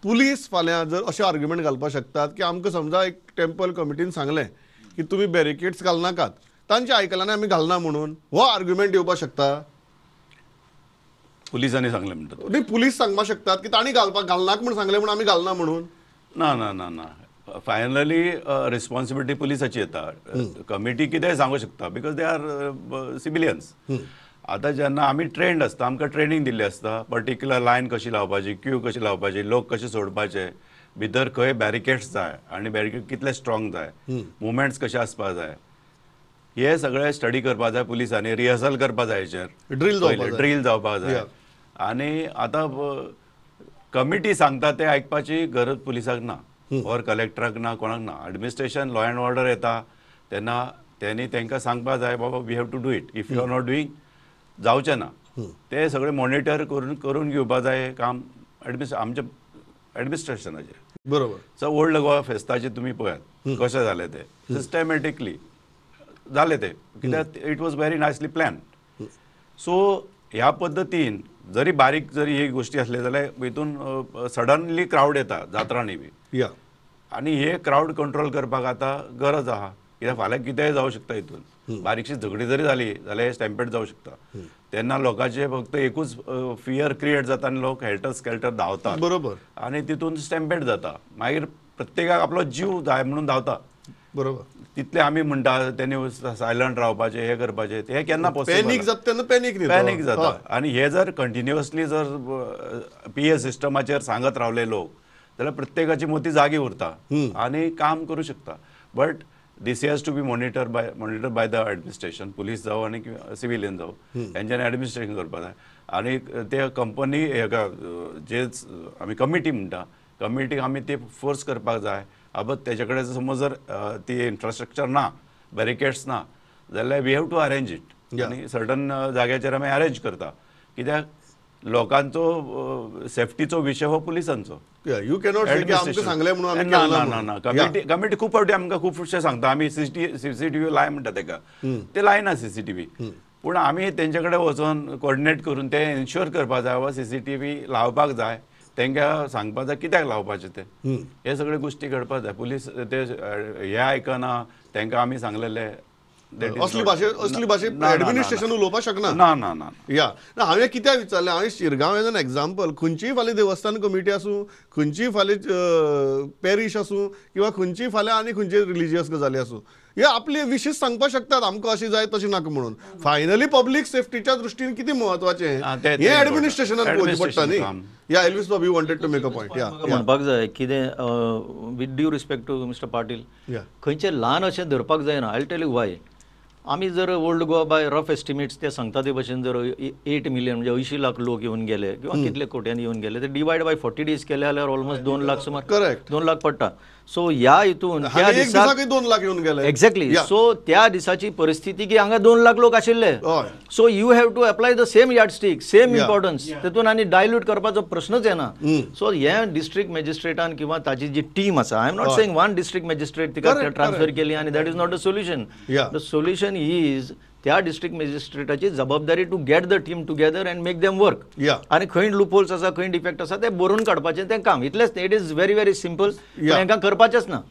Police फाल्यां जर अशें आर्ग्युमेंट घालपाक शकतात की आमकां समजा एक टेम्पल कमिटीन सांगलें की तुमी बॅरिकेड्स घालनाकात, तांचे आयकलां आमी घालना म्हणून, हो आर्ग्युमेंट येवपाक शकता. पुलिसांनी सांगलें म्हणटा न्ही, पुलीस सांगपाक शकतात की तांणी घालपाक घालनाक म्हूण सांगलें म्हूण आमी घालना म्हणून. ना ना ना ना, फायनली रिस्पॉन्सिबिलिटी पुलिसाची येता. कमिटी कितेंय सांगू शकता because they are civilians. आतां जेन्ना आमी ट्रेंड आसता, आमकां ट्रेनींग दिल्ली आसता, पर्टिक्युलर लायन कशी लावपाची, क्यू कशी लावपाची, लोक कशे सोडपाचे, भितर खंय बॅरिकेड्स जाय आनी बॅरिकेड कितले स्ट्रॉंग जाय, मुवमेंट्स कशे आसपाक जाय, हे सगळे स्टडी करपाक जाय पुलिसांनी, रिहर्सल करपाक जाय, हेचेर ड्रील जावपाक जाय. आनी आतां कमिटी सांगता ते आयकपाची गरज पुलिसाक ना, ऑर कलेक्टराक ना, कोणाक ना. एडमिनिस्ट्रेशन लॉ एंड ऑर्डर येता तेन्ना तेणी तांकां सांगपाक जाय, बाबा we have to do it, if you are not doing जावचें ना. ते सगळे मॉनिटर करून करून घेवपाक जाय काम आमच्या एडमिनिस्ट्रेशनाचेर. बरोबर. सो ओल्ड गोवा फेस्ताचे तुमी पळयात कशें जालें तें, सिस्टमॅटिकली जालें तें, कित्याक it was very nicely plan. So ह्या पद्दतीन जरी बारीक जरी ही गोश्टी आसले जाल्यार हितून सडनली क्रावड येता जात्रांनी बी, आनी हे क्रावड कंट्रोल करपाक आतां गरज आहा, कित्याक फाल्यां कितेंय जावं शकता. हितून बारीकशी झगडी जरी जाली जाल्यार स्टॅम्पेड जावं शकता. तेन्ना लोकांचे फक्त एकूच फियर क्रिएट जाता आनी लोक हेल्टर स्केल्टर धांवतात. बरोबर. आनी तितून स्टॅम्पेड जाता, मागीर प्रत्येकाक आपलो जीव जाय म्हणून धांवता. बरोबर. तितले आमी म्हणटा तेणी सायलंट रावपाचें, हें करपाचें, हें केन्ना पॉसिबल पॅनीक जाता तेन्ना पॅनीक जाता. आनी हे जर कंटिन्युअसली जर पी ए सिस्टमाचेर सांगत रावले लोक जाल्यार प्रत्येकाची मोती जागी उरता आनी काम करूं शकता. But this has to be monitor by the administration, police जावं आनी सिविलियन जावं, हेंच्यांनी एडमिनिस्ट्रेशन करपाक जाय. आनी ते कंपनी हेका जे आमी कमिटी म्हणटा, कमिटीक आमी ते फोर्स करपाक जाय. आबा तेजे कडेन समज जर ती इन्फ्रास्ट्रक्चर ना, बॅरिकेड्स ना जाल्यार we have to arrange it. आनी सर्टन जाग्याचेर आमी अरेंज करता, कित्याक लोकांचो सेफ्टीचो विशय हो पुलिसांचो. You cannot से की आमकां सांगलें म्हणून आमी ना ना ना, कमिटी खूब फावटी आमकां खुबशें सांगता, आमी सीसीटीव्ही लाय म्हणटा तेका, ते लायना सीसीटीव्ही, पूण आमी तेंचे कडेन वचोन कोऑर्डिनेट करून ते इन्श्योर करपाक जाय, वा सीसीटीव्ही लावपाक जाय, तांकां सांगपाक जाय कित्याक लावपाचें तें, हे सगळे गोश्टी घडपाक जाय. पुलीस ते हे आयकना, तांकां आमी सांगलेले असली भाशे असली भाशे एडमिनिस्ट्रेशन उलोवपाक शकना. ना ना ना. या ना, हांवें कित्याक विचारलें, हांवें शिरगांव एज एन एग्जाम्पल, खंयचीय फाल्यां देवस्थान कमिटी आसूं, खंयचीय फाल्यां पॅरीश आसूं, किंवा खंयचीय फाल्यां आनी खंयची रिलिजियस गजाली आसूं, हे आपले विशीस सांगपाक शकतात आमकां अशी जाय तशी नाका म्हणून. फायनली पब्लीक सेफ्टीच्या दृश्टीन कितें म्हत्वाचें हें एडमिनिस्ट्रेशनान पळोवचें पडटा न्ही. या एल्विस बाब, you wanted to make a point. या म्हणपाक जाय कितें, with due respect to mister Patil, खंयचें ल्हान अशें धरपाक जायना. I tell you why. आमी जर old Goa by rough estimates ते सांगता ते भशेन जर 8 मिलियन म्हणजे 80 लाख लोक येवन गेले किंवा कितले कोट्यांनी येवन गेले, ते डिवायड बाय 40 डेज केले जाल्यार ऑलमोस्ट 2 लाख सुमार, करेक्ट, 2 लाख पडटा. सो ह्या हितून त्या दिसाक 2 लाख येवन गेले. एक्झॅक्टली. सो त्या दिसाची परिस्थिती की हांगा 2 लाख लोक आशिल्ले. So you have to apply the same yardstick, same importance तितून, आनी डायल्यूट करपाचो प्रश्नच येना. सो हें डिस्ट्रिक्ट मॅजिस्ट्रेटान किंवा ताची जी टीम आसा, I am not saying one district magistrate तिका ट्रान्सफर केली आनी that is not the solution. The solution is त्या डिस्ट्रिक्ट मॅजिस्ट्रेटाची जबाबदारी to get the team together and make them work. आनी खंय लुपहोल्स आसा, खंय डिफेक्ट आसा ते बरोवन काडपाचें तें काम, इतलेंच. It is very very simple, हेंकां करपाचेंच ना.